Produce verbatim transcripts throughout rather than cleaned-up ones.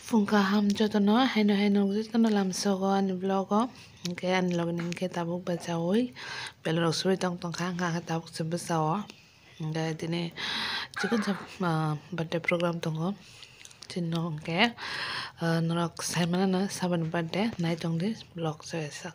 Phung kaham jotono, haino haino jotono lamsogo ani vlog o. Hwnkhe ani logi ni hwnkhe tabuk bachaui belai rok suri tong tongkha, hwnkha khe tabuk se bwsao. Hwnkhe tini chikon sa, ah, birthday program tongo. Chini no hwnkhe, ah, norok sai manana saboni birthday nai tongdi vlog se sak.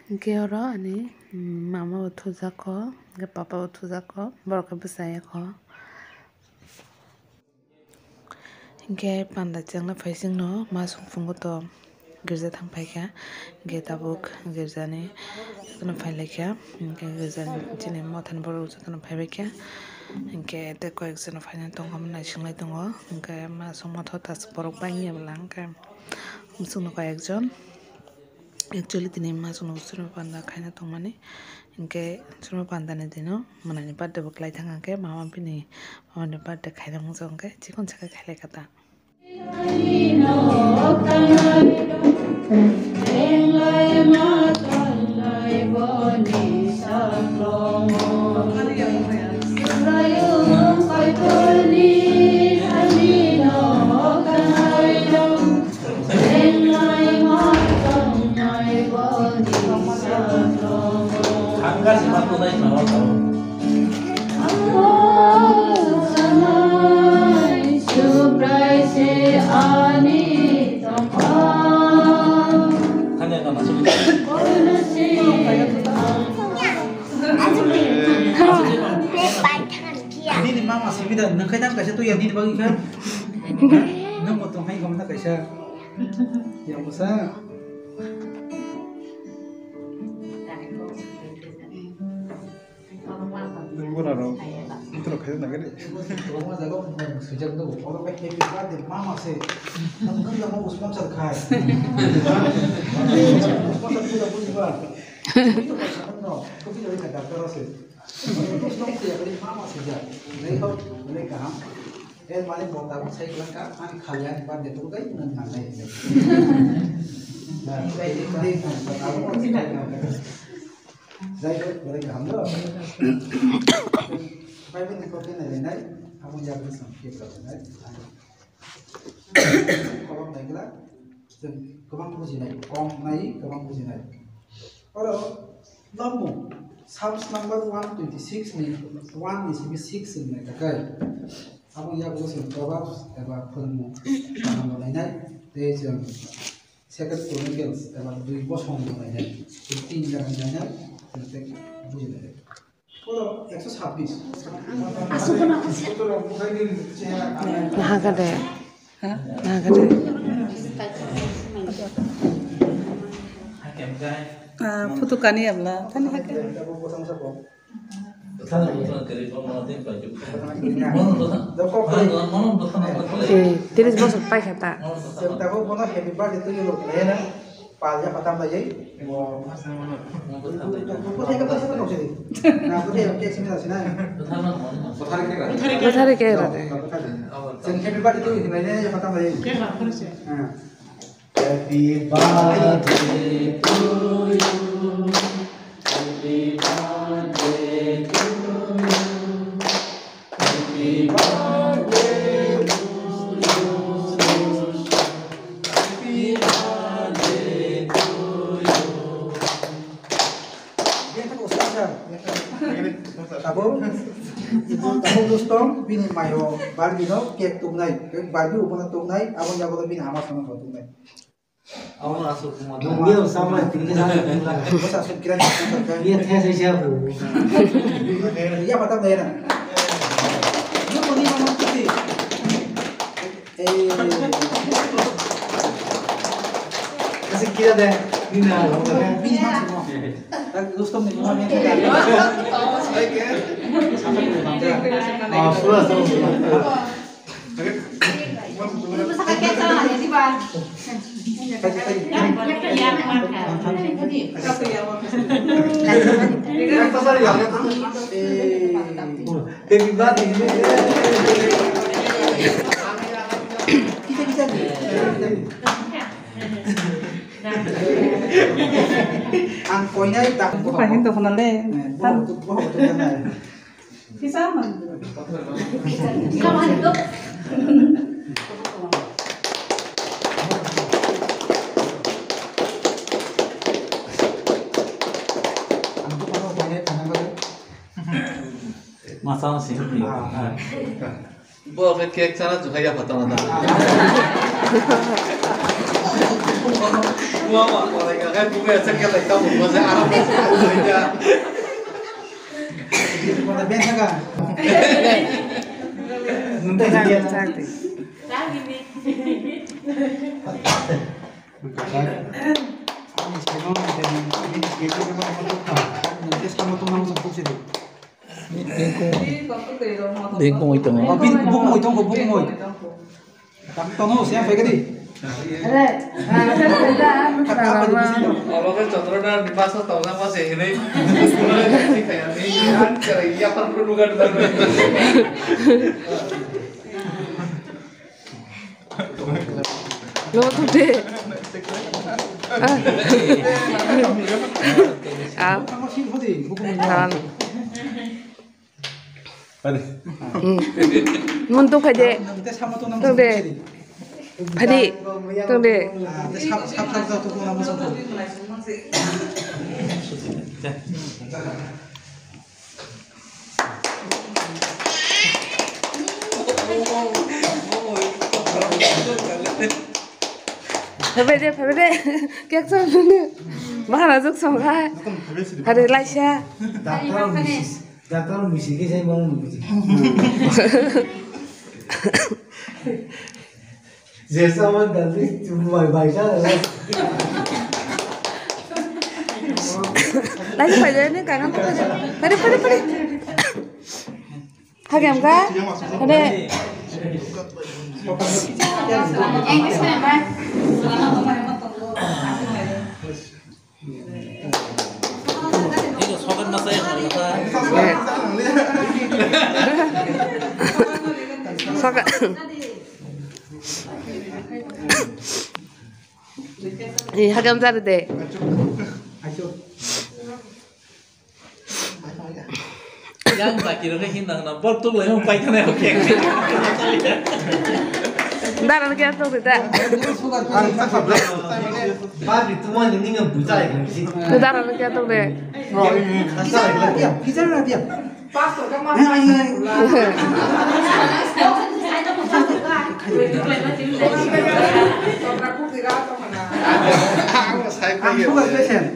Hwnkhe oro ani, mm, mama bo thujakgo, hwnkhe papa bo thujakgo, borok khe bwsayakgo. Hwnkhe panda chengna phaisingno masong phungo to girja thang phaikha, hwnkhe tabuk girjani jotono phailaikha, hwnkhe girjani chini mothani borok jotono phaibaikha, hwnkhe tei koyekjono phaina tongkha, naisingwi tongo, hwnkhe masong motho tas borok bangya bwla, hwnkhe bwswkno koyekjon. Actually, tini masongno chwrwima panda khaina tongmani, hwnkhe chwrwima pandani dino mwnani birthday bo kwlai thang khe, mama bini mamani birthday khaina mungsa hwnkhe chikon sakhe khailai kha ta. Nini mama simi da nang khai tang kaisa tu ya nini bagi kha. Nang mo tong hai gom na kaisa. Ya mo sa. Nang gora ro. Itu lo khai na gede. Sujak tu, oro pe happy birthday mama se. Nang nang ya mo sponsor khai. Sponsor tu da buji ba. Itu ka sa no, ko pi lo ka doctor ase. Nang tu song se ya mama se ja. Nai ho, nai ka. Er mane bo tabuk sai kwlangkha, ani khalya ani birthday tubui bai nwng nangnai hinwi. Na, tei, tei, tei, tabuk bo sai kwlangkha. Jai ho, belai kaham no. Bai bai ni kok nai nai, abo yak ni sam khe belai nai. Kolom nai kla, kwbang bujinai, kom nai, kwbang bujinai. Oro, Normo, Psalms number one twenty-six ni one ni simi six ni nai kakai. Abo yago se Proverbs eba phwrwngmung kaham bo nainai. Tei chwng Second Chronicles eba dui bosong bo nainai. Tei tin jaga nainai. Tei buji nainai. Oro ekso sabbish. Asuk na. Naha kade. Naha kade. Ah, photo kani abla. Tani hake. Eh, tiris bosor paikha ta. Palya patam laiwi. Bwthai khe rw de. Chwng happy birthday to hinwi patam laiwi. Happy birthday to you. Happy birthday to you. Happy birthday to you. Happy birthday to you. Abo, abo Rustom, bini mayo Barbie no cake tubunai, Barbie ubono tubunai, abo yago bini ama sono bo tubunai. Abo asuk kuma. Dungni o samai tingni na. Bos asuk kira ni asuk kira. Ye the se se bu. Ya patam da ya na. Yo ko ni ma ma kuti. Eh. Kasi kira de. Ni na. Bini ma. Rustom ni ma. Ah, sura, sura, sura. Happy birthday. Ang koinai tak. Bukan itu kenal deh. Kisa man. Kisa man itu. Masa si. Bo khe cake chana chukha ya phatama da. Bo ma ko lai ka kai bu ya chak ya lai ta bu ma se ara. Ko da ben ka. Nunta ya. Bini kongoi tongo. Bini bukongoi tongo, bukongoi. Tam tongo, siya pegadi. Abo khe Chandra na basa tongna basa hinui. An kare ya par pru nuga nuga. Lo tu de. Ah. Ah. Hmm. Mun tu khai de. Tong de. Phadi. Tong de. Phabai de, phabai de. Kek sa nune. Bahana juk song kha. Hari laisa. Doctor misi, doctor misi ke sai mau misi. Jesa man daldi bai bai sa. Laisa phaide ni kanang phaide. Phaide, phaide, phaide. Hagam ka? Hade. Saka. Eh, hagam jare de. Yang baki rok hin nang na bor tuk lai hong pai kana oke. Dara na kya tok de ta. Bari tu ma ni ninga buja ya kan si. Dara na kya tok de. Pastor ka mas. Ang sugar patient.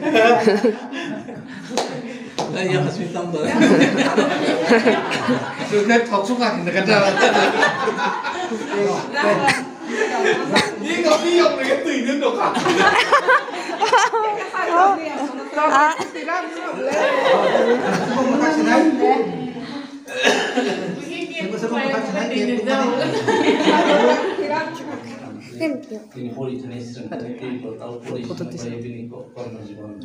Ai, ya, hospital ba. Sudah thok suka hinda ka jala. Ni ka pi yok ni ka tui ni no ka. Ah. Thank you. Bini pori thani srang thani tei bo tau pori srang bai bini ko-, kormo jibon.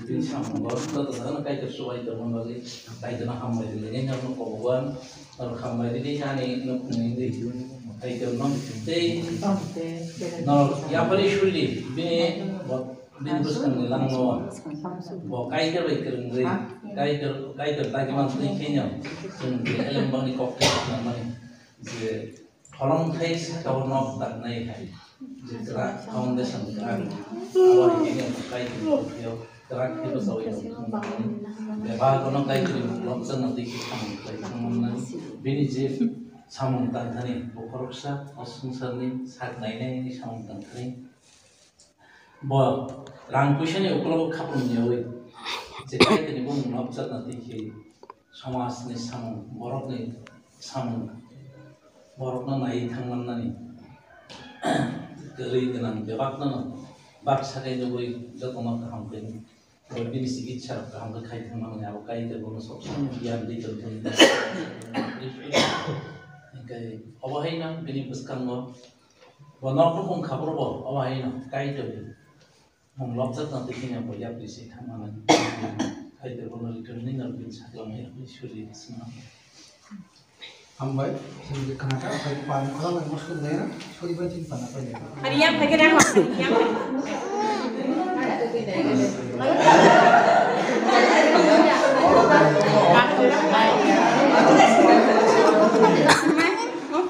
Bini samung bo joto jagano Kaitor chubai tongma bagwi Kaitorno hambai rwlainai norokno kobogo ang. Norok hambai rwdi ani nukhungni wngwi Kaitorno tei norok yapharwi suridi bini bo Bini bwskangni langmao bo Kaitor bai kwrwngwi, Kaitor, Kaitor dagimani twi kheno chwng je elembakni kok khe khnamani je pholongthai sakao nok daknai hai je kwrak foundation kwrak abo hai khe Kaitor tongphio kwrak khe bwchaui tongthwng bebak bono Kaitorni mung lobjakna twi khe samung khlai thangmannani bini je samung tangthani bo khoroksa o swngcharni sak nainai samung tangthani. Bo rang puisani ukologo khapang yaui je Kaitorni bumung lobjakna twi khe somajni samung, borokni samung, borokno naiwi thangmannani kwrwi gwnang bebakno bak sakai nugwi jotono kaham khainwi. Bo bini chikitsa kaham khe khai thangmani abo Kaitor bono sob somoi giyan di tongthung. Hinkhe obo haino bini bwskango bo nok nukhung khaphuru bo obo haino Kaitor ni mung lobjakna twi kheno bo yapri se thangmani. Kaitor bono returning aro bini saklamwi yapri suri swnam. Hambai, chwng je khna kha, hambai, pan khorang bai mosok dai na, sori bai chini pan apai le. Ani yang phai khe nang, ani yang phai.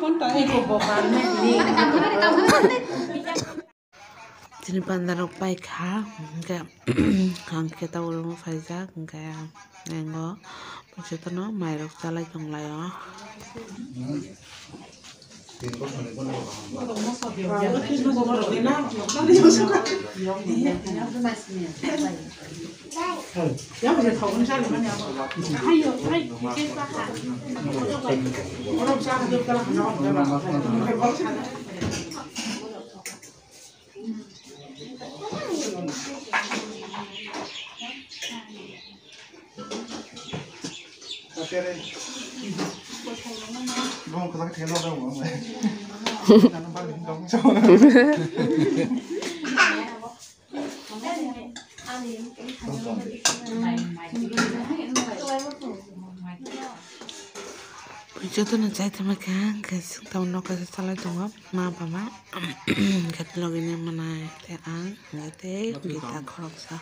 Phone to. Iko bo pan na ni. Ni pandarok paikha, hwnkhe ang khe tabuk room o phaijak, hwnkhe ang o jotono mairok chalai tonglaio. Jotono chai tongma kha, hwnkhe chwng tabuk nokha se chalai tongo ma baba, hwnkhe logini mwnai tei ang, hwnkhe tei gita khoroksa.